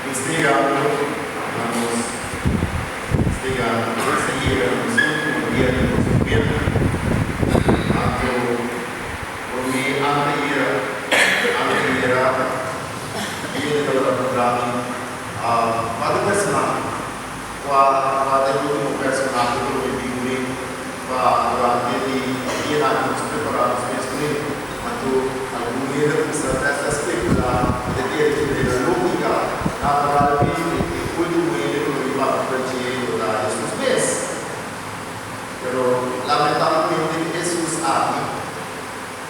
Nos ta yegando na nos nos ta yegando nos ta yega na nos ultimo dia di nos gobierno. Anto prome antayera antayera hende tabata puntra mi kua ta e personahe kua kua ta e ultimo personahe ku lo mi bin kuné pa durante di dianan ku nos prepara nos mes kuné. Anto algun hende a kuminsá bèst a spekulá ku ta kere ku den nan lógika, naturalmente e último hende ku lo bin papia pa dje lo ta Hesus mes. Pero lamentablemente Hesus aki,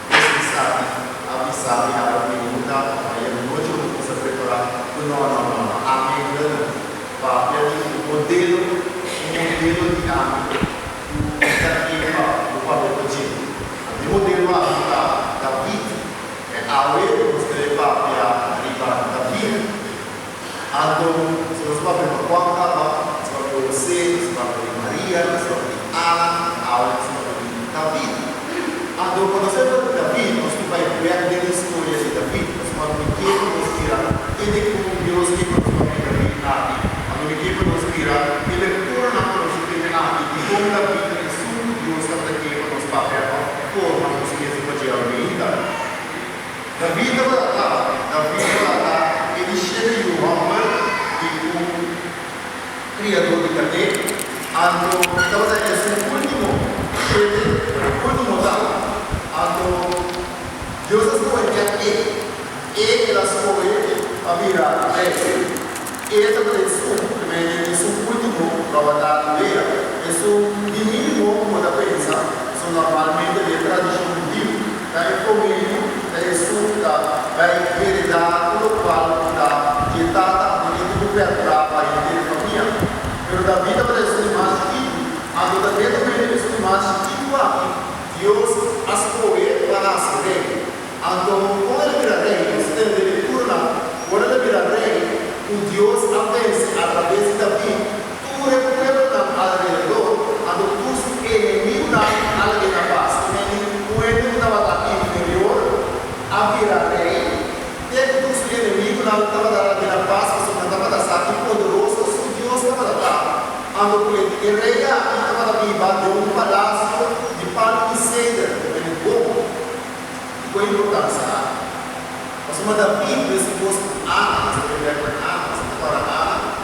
Hesus aki a bisa mi awe pregunta òf ayer nochi ora mi kuminsá prepará ku no, no, no, no, ami ainda no papia di un modelo, un modelo di ami ku mi ta ke pa bo papia pa dje. E modelo aki ta David. E awe nos debe papia riba David. Anto, si nos papia pa Juan kaba, nos papia di José, nos papia di Maria, nos papia di Ana, awe nos papia di David. Anto, pa nos papia di David, nos tin bai bek den historia di David. Pasobra mi ke pa nos mira kende ku Dios ke pa nos papia di David aki. Anto mi ke pa nos mira e lekturanan ku nos a tene aki, dikon David ta esun ku Dios tabata ke pa nos papia òf forma nos mes riba dje awe. David tabata David tabata e di shete yu hòmber di un kriadó di karné, anto e tabata esun último, shete, pero e último ta. Anto Dios a skohe nèt e, e el a skohe pa bira rei. E tabata esun, primeramente esun último tabata Lea. Esun di mínimo ku bo ta pensa, pasobra normalmente den e tradishon hudiu ta e promé yu ta esun ku ta bai heredá tur lokual ku ta di e tata anto e tin ku perdurá pa henter e famia. Pero David tabata esun di mas chikitu, anto ta netamente esun di mas chikitu aki Dios a skohe pa hasi rei. Anto, kon el a bira rei? Nos ta tende den lecturanan, ora el a bira rei, ku Dios a vense atraves di David tur e pueblonan alrededor, anto tur su enemigunan a lag'é na pas. I meni un hende ku tabata inferior a bira rei, te ku tur su enemigunan tabata lag'é na pas, pasobra nan tabata sa ki poderoso su Dios tabata ta. Anto ku e rei aki tabata biba den un palasio di palu di seder, ku meni bon. Kiko e importancia aki? Pasobra David mester bos ku Ana, mester ta bek na Ana, mester ta para Ana,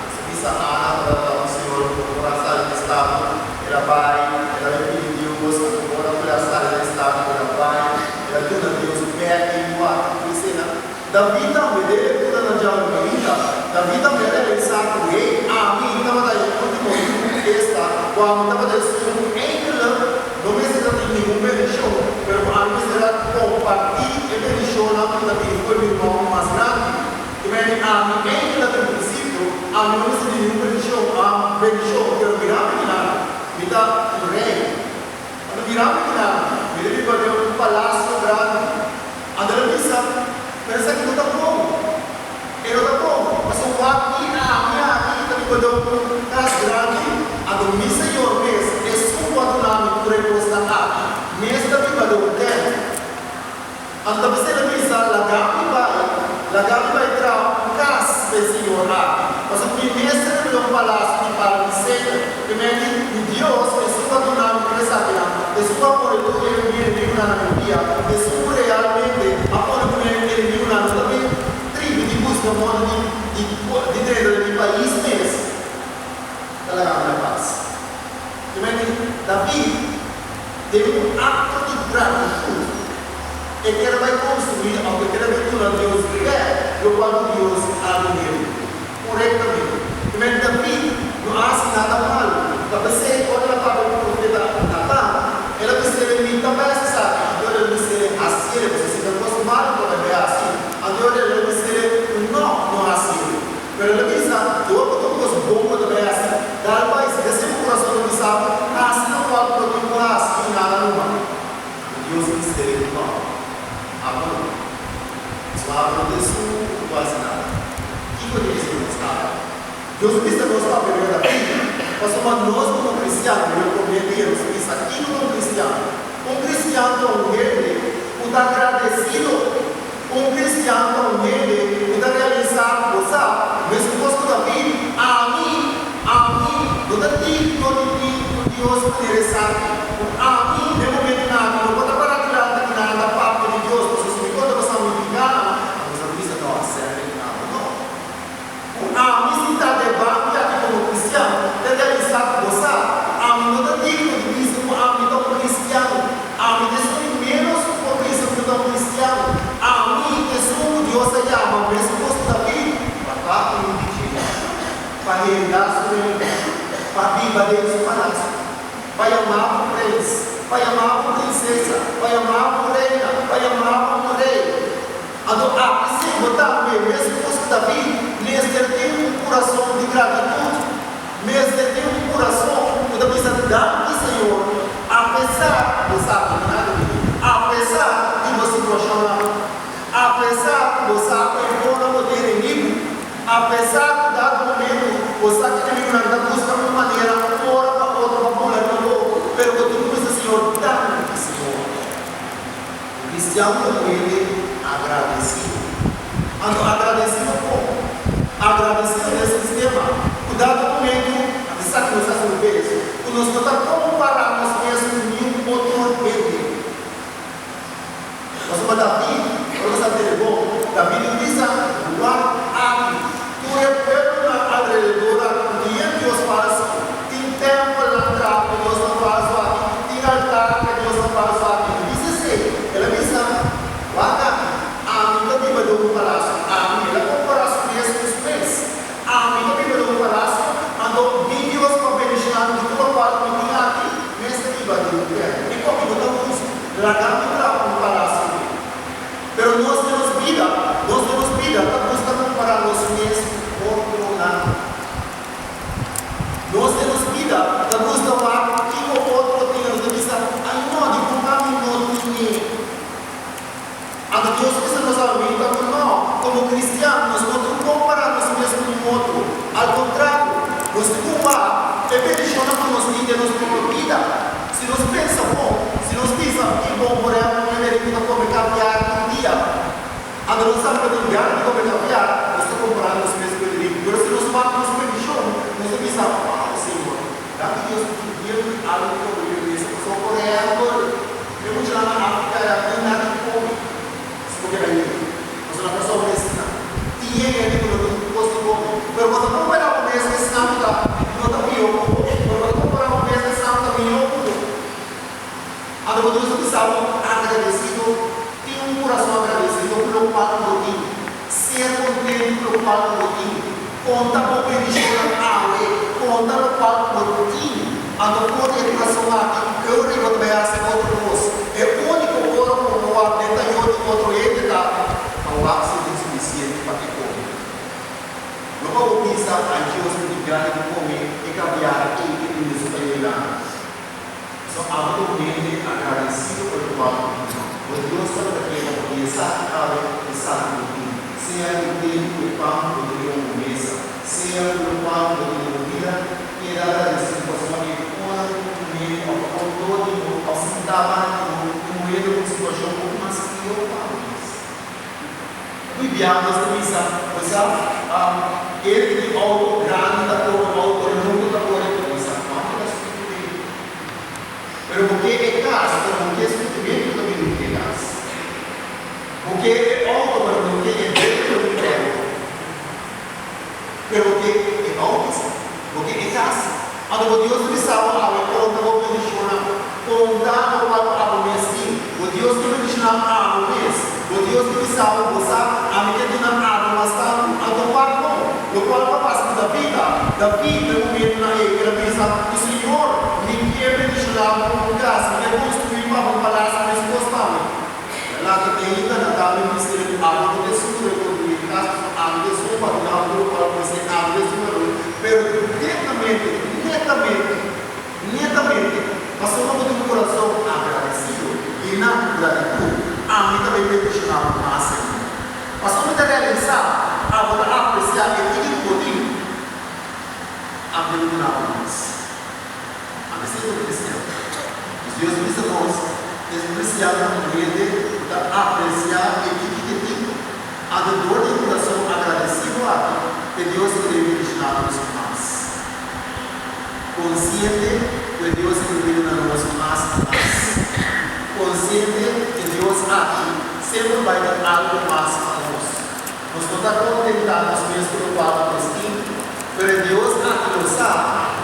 mester bisa Ana ora ta un señor ku ora a sali di stado, el a bai, el a bai pidi Dios, anto ora ku el a sali di stado el a bai, el a duna Dios bek e yu aki ku esena. David tambe, den lectura na djawe mainta, David tambe a realisa ku hey, ami tabata e ultimo yu, esta, ku ami tabata esun ku eindelijk no mester ta tin ningun bendishon, pero ku ami mester a kompartí e bendishonnan ku ta bini ku e mi ruman mas grandi. I mei ami eindelijk en prinsipio, ami no mester tin ningun bendishon, bendishon, pero mira mi dilanti, mi ta un rei. Anto mira mi dilanti, mi ta biba den un palasio grandi. Anto el a bisa, Pero esaki no ta bon. E no ta bon, pasobra wak mi ami aki ta biba den un kas grandi, anto mi Señor mes, esun ku a duna mi tur e kosnan aki, mes ta biba den un tènt. Anto ta bisa el a bisa, Laga mi bai, laga mi bai traha un kas pa e Señor aki, pasobra mi mes ta biba den un palasio di palu di seder. Primer di, mi Dios, esun ku a duna mi tur esakinan, esun ku a pone tur e mi enemigunan na mi pia, esun ku realmente a pone ku mi enemigunan no ta bin tribi di buska moda di di di drenta den mi pais mes, ta laga mi na pas. Primer di, David, den un akto di gratitut, e kier a bai konstruí òf e kier a bai duna Dios bèk lokual ku Dios a dun'el. Korektamente. Primer David no a hasi nada malu. Ta p'esei ora el a papia ku profeta Natan, el a bis'é, Mi ta bai hasi esaki. Anto el a bis'é, Hasié, pasobra si ta kos malu bo ta bai hasi. Anto el a bis'é ku no, no hasié. Pero el a bisa, Dor ku ta un kos bon bo ta bai hasi, dal bai. Si ta esei bo kurason ta bisa bo, hasi lokual ku bo tin ku hasi i nada numa. Anto Dios a bis'é, No, abo no. Pasobra abo no ta esun ku por hasi nada. Kiko ta bisa nos awe? Dios a bisa nos papia riba David, pasobra nos komo kristian, riba e promé dia nos a bisa kiko ta un kristian. Un kristian ta un hende ku ta agradesido. Un kristian ta un hende ku ta realisá ku bo sa, meskos. biba den su palasio, pa yama bo prens, pa yama bo prinsesa, pa yama bo reina, pa yama bo un rei. Anto aki sí bo tambe, meskos ku David, mester tin un kurason di gratitut, mester tin un kurason ku ta bisa danki Señor, apesar, bo sa ku no nada di mi, apesar di bo situashonnan, apesar ku bo sa ku e forma bo tin enemigu, apesar ku dado momentu bo sa ku enemigunan ta buska un manera un ora pa otro pa bula riba bo, pero bo tin ku bisa Señor danki Señor. Un cristian ta un hende agradecido. Anto agradecido con? Agradecido den sistema cu dado momento di sa cu nos haci un bes, cu nos no ta compara nos mes cu niun otro hende. Pasobra David, ora nos a tende bon, David a bisa, Wak aki, tur e pueblonan alrededor aki cu tin e dios falso, tin tempelnan traha pa e diosnan falso aki, tin altar pa e diosnan falso aki. El a bisa esei, el a bisa, Wak aki, ami ta biba den un palasio, ami, el a kompará su mes ku su mes, ami ta biba den un palasio, anto mi Dios ku a bendishoná mi ku tur lokual ku mi tin aki, mes ta biba den un tèmpel. Dikon mi no ta hustu? Laga mi traha un palasio p'e. Pero nos den nos bida, nos den nos bida ta gusta kompará nos mes ku otronan. Nos den nos bida ta gusta wak kiko otro tin, nos ta bisa, Ai no, dikon ami no tin e? Anto Dios bisa nos aumenta ku no, komo kristian nos no tin kompará nos mes ku un otro. Al kontrario, nos tin ku wak e bendishonnan ku nos tin den nos propio bida. Si nos pensa bon, si nos bisa, Ki bon, por ehèmpel, un hende riku ta kome kaviar tur dia. Anto nos sa ku tin gana di kome kaviar, nos ta kompará nos mes ku hende riku. Pero si nos wak nos bendishon, nos ta bisa, Wow, Señor, danki Dios ku tur dia mi tin algu di kome riba e mesa. Pasobra, por ehèmpel, E muchanan na Afrika ya tin nada di kome si bo keda yega. Pasobra nan ta sobresina. Tin hende ku no tin kos di kome. Pero bo ta kompará bo mes ku esnan ku ta no ta mihó ku bo. Pero bo ta kompará bo mes ku esnan ku ta mihó ku bo. Anto bo Dios ta bisa bo agradesido. Tin un kurason agradesido ku lokual ku bo tin. Ser kontentu ku lokual ku bo tin. Konta bo bendishonnan awe. Konta lokual ku bo tin. Anto for di e kurason aki, eu riba ta bai hasi otro kos. E úniko ora ku bo por wak den tayo di otro hende ta pa wak si tin sufisiente pa e kome. No pa bo bisa, Ai Dios, mi tin gana di kome e kaviar ei ku tin den su tayo einan. So abo ta un hende agradesido pa lokual ku bo tin. Bo Dios tabata ke pa bo tin esaki awe, esaki bo tin. Sea ku tempu ku e pan ku bo tin riba bo mesa, sea ku lokual ku bo tin den bo bida, keda agradesido pasobra e ora ku un hende òf otro di bo òf sintá banda di bo ta moeda ku un situashon hopi mas pió ku abo mes. Hopi biaha nos ta bisa, bo sa, hende ku tin outo grandi ta kore, outo luho ta kore, pero bo sa kuantu ta sufrimentu. Pero bo ke e kas, pero bo ke sufrimentu ku ta bini ku e kas. Bo ke e outo, pero bo no ke e debe ku ta bini ku e outo. Pero bo ke e outo si. Bo ke e kas si. Anto bo Dios ta bisa bo awe konta bo bendishonnan. Konta lokual ku abo mes tin. Bo Dios ke bendishoná abo mes. Bo Dios ke bisa bo, Bo sa, ami ke duna abo mas tantu. Anto wak bon lokual ku a pasa ku David ta. David na e momentunan ei el a bisa ku Señor, Mi ke bendishoná bo ku un kas, mi ke konstruí pa bo un palasio meskos pa mi. Lata te ainda na dame misterio ku abo no ta esun ku rekonstruí e kas, pasobra ami ta esun pa duna bo lokual ku mester ami ta esun balor. Pero netamente, netamente, netamente, pasobra bo tin un kurason agradesido, yená ku gratitut, ami ta bai bendishoná bo mas ainda. Pasobra mi ta realisá abo ta apresiá e tiki ku bo tin, ami ta bai duna bo mas. Ami si ta cristian. Nos Dios bisa nos es cristian ta un hende cu ta aprecia e tiki ke tin. Anto door di e curason agradecido aki e Dios ta debe bendiciona nos mas. Conciente cu e Dios ta debe duna nos mas y mas. Conciente e Dios aki semper bay tin algo mas pa nos. Nos no ta contenta nos mes cu locual cu nos tin, pero e Dios aki lo sa,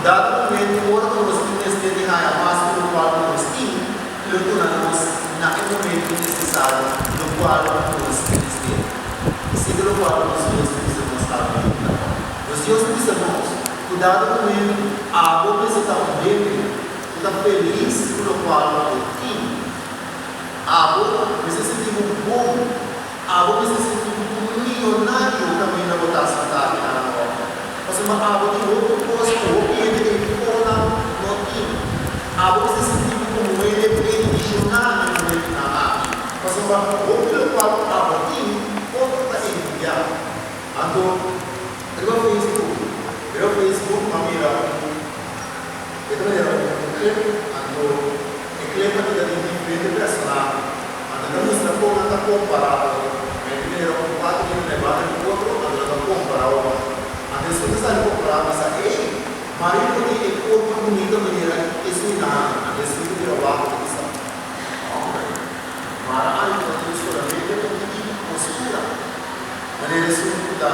dado momento ora cu nos tin mester di haya mas cu locual cu nos tin, E lo duna nos na e momento necesario locual cu nos tin mester. Esey ta locual cu nos Dios ta bisa nos awe ta. Nos Dios ta bisa nos cu dado momento abo mester ta un hende ku ta felis ku lokual bo tin. Abo mester sinti bo bon. Abo mester sinti bo un mionario kaminda bo ta sintá aki na Aruba. Pasobra abo tin hopi kos ku hopi hende den konan no tin. Abo mester sinti bo komo un hende bendishoná na e momentunan aki. Pasobra hopi lokual ku abo tin, otro ta envidiá. Anto riba Facebook, riba Facebook m'a mira un, e ta manera un clip, anto e clip aki ta di diferente personahe, anto e ta mustra kon nan ta kompará otro. Mi a mira un kuater hende na e banda di otro, anto nan ta kompará otro. Anto esun ta sali kompará bisa, Ey, Mario por tin e kurpa bunita manera esun i nan, anto esun ta bira wak ta bisa, Hombre, mara ami por tin solamente un tiki postura. Manera esun ku ta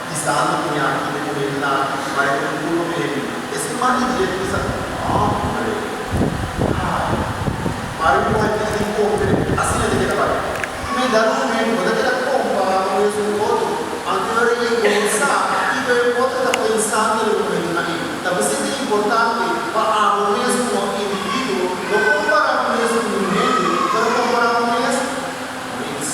bisando ku mi aki den momentunan aki ku bai ku un kurpa mehé. Esun mas di dje ta bisa, Hombre, ai, mari mi muhé tin di kompe, asina ta keda bai. I men dado momento bo ta keda kompará bo mes ku otro, anto e ora ei bo no sa kiko e otro ta pensando den momentunan ei. Ta p'esei ta importante pa abo mes komo individuo no kompará bo mes ku un hende, pero kompará bo mes ku bo mes.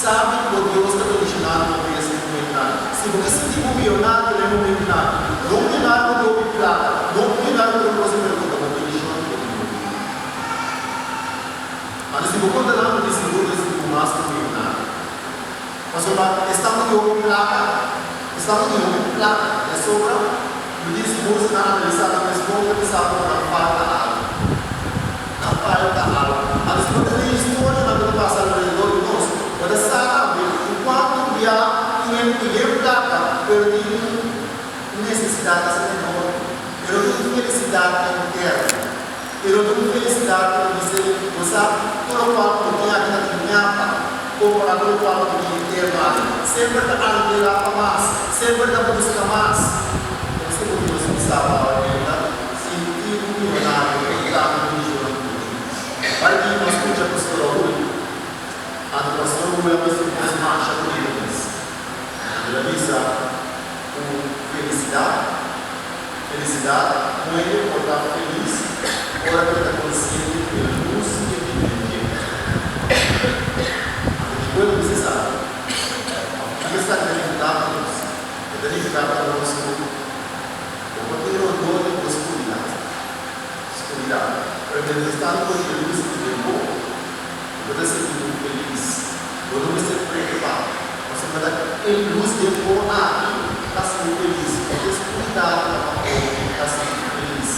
Sabi ku bo Dios ta bendishoná bo mes den momentunan. Si bo ke sinti bo miyonario den momentunan, no miyonario ku hopi plaka, no miyonario ku otro cosa, pero ku ta bo bendishon ku bo tin hopi. Anto si bo konta nan, bo tin sigur ku e sinti bo mas ku miyonario. Pasobra esnan ku tin hopi plaka, esnan ku tin hopi plaka de sobra, bo tin sigur si nan analisá nan mes bon ta bisa bo ku nan falta algu. Nan falta algu. Anto si bo ta lei historianan ku ta pasa alrededor di nos, bo ta sa tambe ku kuantu bia tin hende ku yen plaka pero tin un nesesidat asina enorme. E no tin un felisidat interno. E no tin un felisidat ku ta bisa bo sa tur lokual ku bo tin aki ta tin ñapa kompará ku lokual ku bo tin interno aki. Semper ta anhelá pa mas, semper ta buska mas. Esei ku Dios bisa bo awe menda. Sinti un millonario entrando den millonan di Dios. Bai di no scucha Pastor Raul. Anto Pastor Raul a bisa un cos masha bonito mes. El a bisa cu felicidad, felicidad, un hende por ta feliz ora cu e ta consciente cu e luz cu e tin den dje. Anto kico el a bisa esaki? Of kico esaki ta nifica pa nos? E ta nifica pa nos cu. Bo por tin rondó di bo skuridat, skuridat, pero mientras tanto bo tin e lus aki den bo, bo ta sinti bo felis. Bo no mester preokupá, pasobra ta e lus den bo aki ta hasi bo felis, no ta e skuridat ku ta pafó ta hasi bo felis.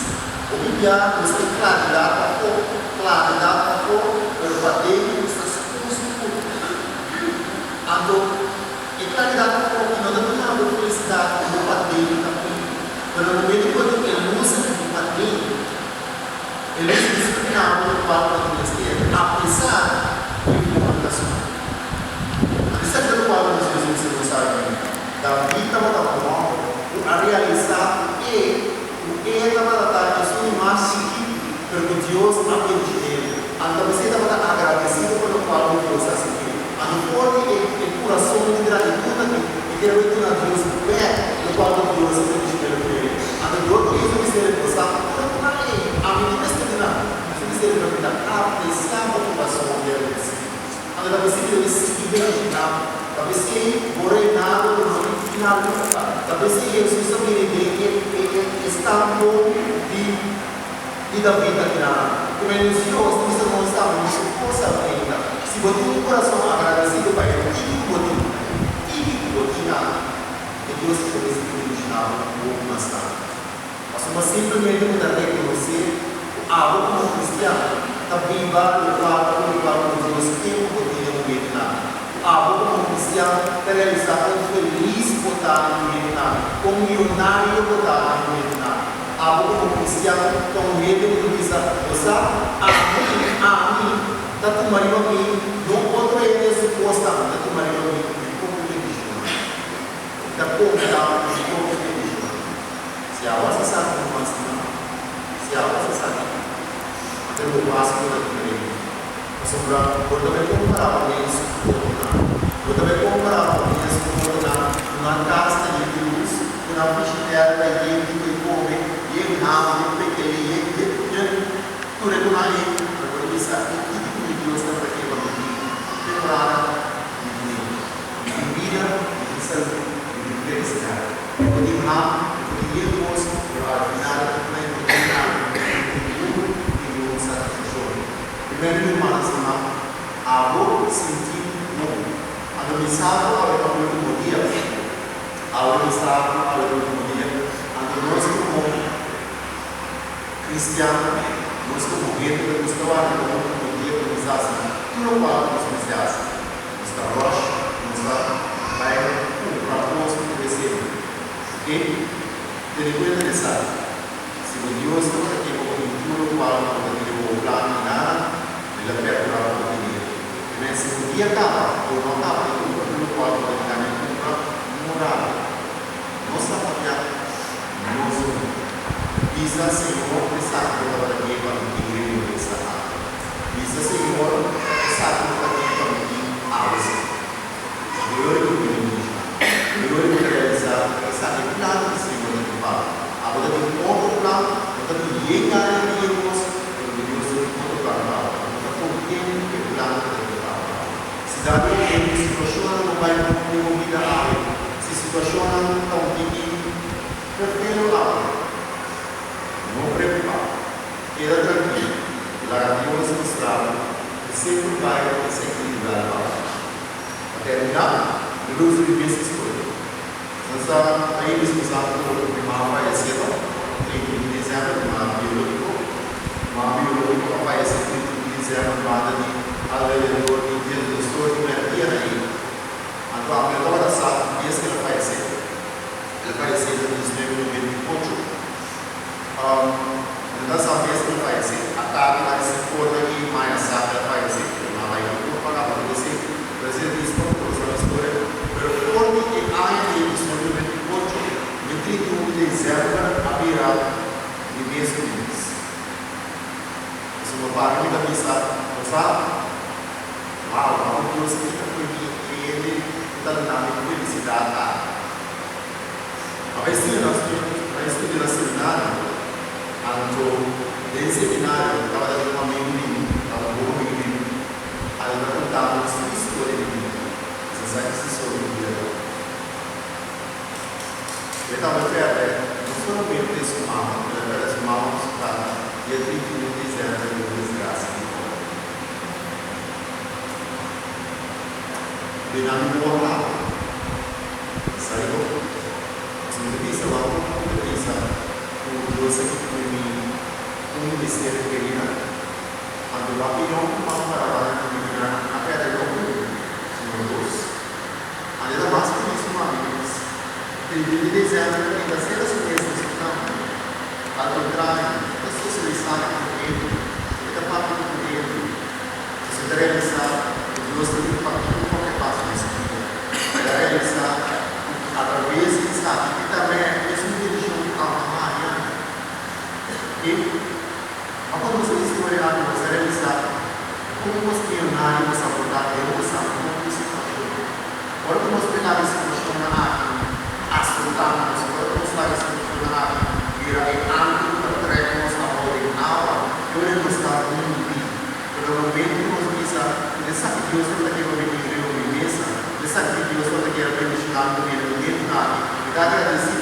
Hopi bia nos tin klaridat pafó, klaridat pafó, pero paden nos ta skur skur. Anto. E klaridat ta koki no ta duna bo felisidat ku bo paden ta pidi, pero na momento ku bo tin e lus aki bo paden, e lus di iluminá bo lokual bo tin mester, apesar ku e bida no ta sufri. Anto esaki ta lokual ku nos Dios mester nos sabi bini. David tabata un hòmber ku a realisá ku e ku e tabata ta esun di mas chikitu, pero ku Dios a bendishon'é. Anto esei tabata agradesido pa lokual ku Dios a hasi p'e. Anto for di e e kurason di gratitud aki, e kere bai duna Dios bèk lokual ku Dios a bendishon'é p'e. Anto dor ku Dios a bis'é, Bo sa ora ku nan ei, ami no mester di nan. Mi mester di nan, mi ta apresiá bo kurason di agradesido. Anto ta p'esei mi ta sigui bendishoná bo. Ta p'esei bo reinado lo no tin final nunka. Ta p'esei Hesus a bini den e e e stamboom di. Di David a bira ku menos Dios ta bisa nos tambe mesun kos ainda. Si bo tin un kurason agradesido pa e tiki ku bo tin, tiki ku bo tin aki, e Dios ta pone si bendishoná bo ku hopi mas tantu. Pasobra simplemente bo ta rekonosé ku abo komo kristian ta biba lokual ku lokual ku Dios ke ku bo tin den momentunan. Ku abo komo kristian ta realisá kon felis bo ta den momentunan, kon mionario bo ta den momentunan. Abo komo kristian ta un hende ku ta bisa, Bo sa, ami, ami ta tuma riba mi, no otro hende su kosnan, mi ta tuma riba mi mi propio bendishonnan. Mi ta konta mi propio bendishonnan. Si abo hasi esaki no mas nan, si abo hasi esaki, anto bo pas ku ta diferente. Pasobra bo ta bai kompará bo mes ku otronan. Bo ta bai kompará bo mes ku otronan ku nan kas ta yen di lus, ku nan frishider ta yen di. Anto mi sa ku awe ta ultimo dia. Awe mi sa ku awe ta ultimo dia. Anto nos komo kristian, nos komo hende ta gusta warda pa ultimo dia pa nos hasi tur lokual ku nos mester hasi. Nos ta rush, nos ta bai kumpra kos ku ta esei. Oke? Tene kuenta di esaki. Si bo Dios tabata ke pa bo tin tur lokual ku bo ta tin den bo plan i nada, el a perkurá pa bo tin e. Amen. Si bo dia kaba, bo no a kaba di kumpra tur lokual ku bo ta gana di kumpra, no rabia. No sapateá, no zona. Bisa Señor esaki bo tabata ke pa mi tin riba mi mesa awe. Bisa Señor esaki bo ta ke pa mi tin awe si. Gloria ku mi bendishoná. Gloria ku ta realisá esaki e plan di Señor ta tin pa bo. Abo ta tin otro plan, bo ta tin yen gana di tin e kos, pero mi Dios ta tin otro plan pa bo. Bo ta kontentu ku e plan ku ta tin pa bo. Si dado momento situashonnan no bai bon den bo bida awe, si situashonnan ta un tiki perfelo awe, no preokupá. Keda trankil. Laga Dios mustra bo ku semper bai ta esekibrá pa bo. Pa terminá, mi lo usa mi mes historia. Nos a aí responsabel por mi mama fayesé no, 31 di dezèmber, mi mama biológiko. Mama biológiko a fayesé 31 di dezèmber banda di alrededor di 12 or di mèrdia na ei. Anto ami no tabata sa bes ku el a fayesé. El a fayesé na 1998. Mi no ta sa bes ku el a fayesé. Atardi na di sinku or na ei maya sa ku el a fayesé. Mi mama a bai tur pa kaba tur esei. Pero esei ta dispa ku nos a historia. Pero for di e aña di 1998, mi 31 di dezèmber a bira mi mes ku mi mes. Pasobra pa mi mi ta bisa, bo sa, Wow, abo Dios a kita fo'i mi e hende ku ta duna mi felisidat aki. A bai studia na bai studia na seminario, anto den seminario tabata tin un amigu di mi, tabata un bon amigu di mi, anto ta konta mi su historia di bida. Nos a sa ki su historia di bida ta. E tabata pèrdè no solamente su mama, el a pèrdè su mama ku su tata dia 31 di desèmber di un desgrasia di outo. Den nan no a papia. Sabi bo? Nos no ta bisa wak ku mi ta bisa ku Dios a kita ku mi un di mi ser kerinan. Anto wak e yòn ku mama para banda di mi nan a pèrdè no un, sino dos. Anto e ta mas felis ku mami mes. 31 di desèmber e ta sera su mes den su kama. Al kontrario, e ta sosialisá ku hende, e ta papia ku hende. Nos ta realisá ku Dios ta tin pakiko pa ke pasa den su bida. El a realisá ku atraves di esaki i tambe mesun bendishon ku Abraham a haña. E a konosé e historia aki, nos a realisá kon nos mionario nos a por ta den nos propio situashon. Ora ku nos laga e situashonnan aki asontá nos, ora ku nos laga e situashonnan aki bira e anker ku ta trek nos abou den awa, e ora nos ta hundi. Pero na momento ku nos bisa, Ku esaki Dios tabata kier pa mi tin riba mi mesa, ku esaki Dios tabata kier a bendishoná mi ku mi elementonan aki, mi ta agradesí.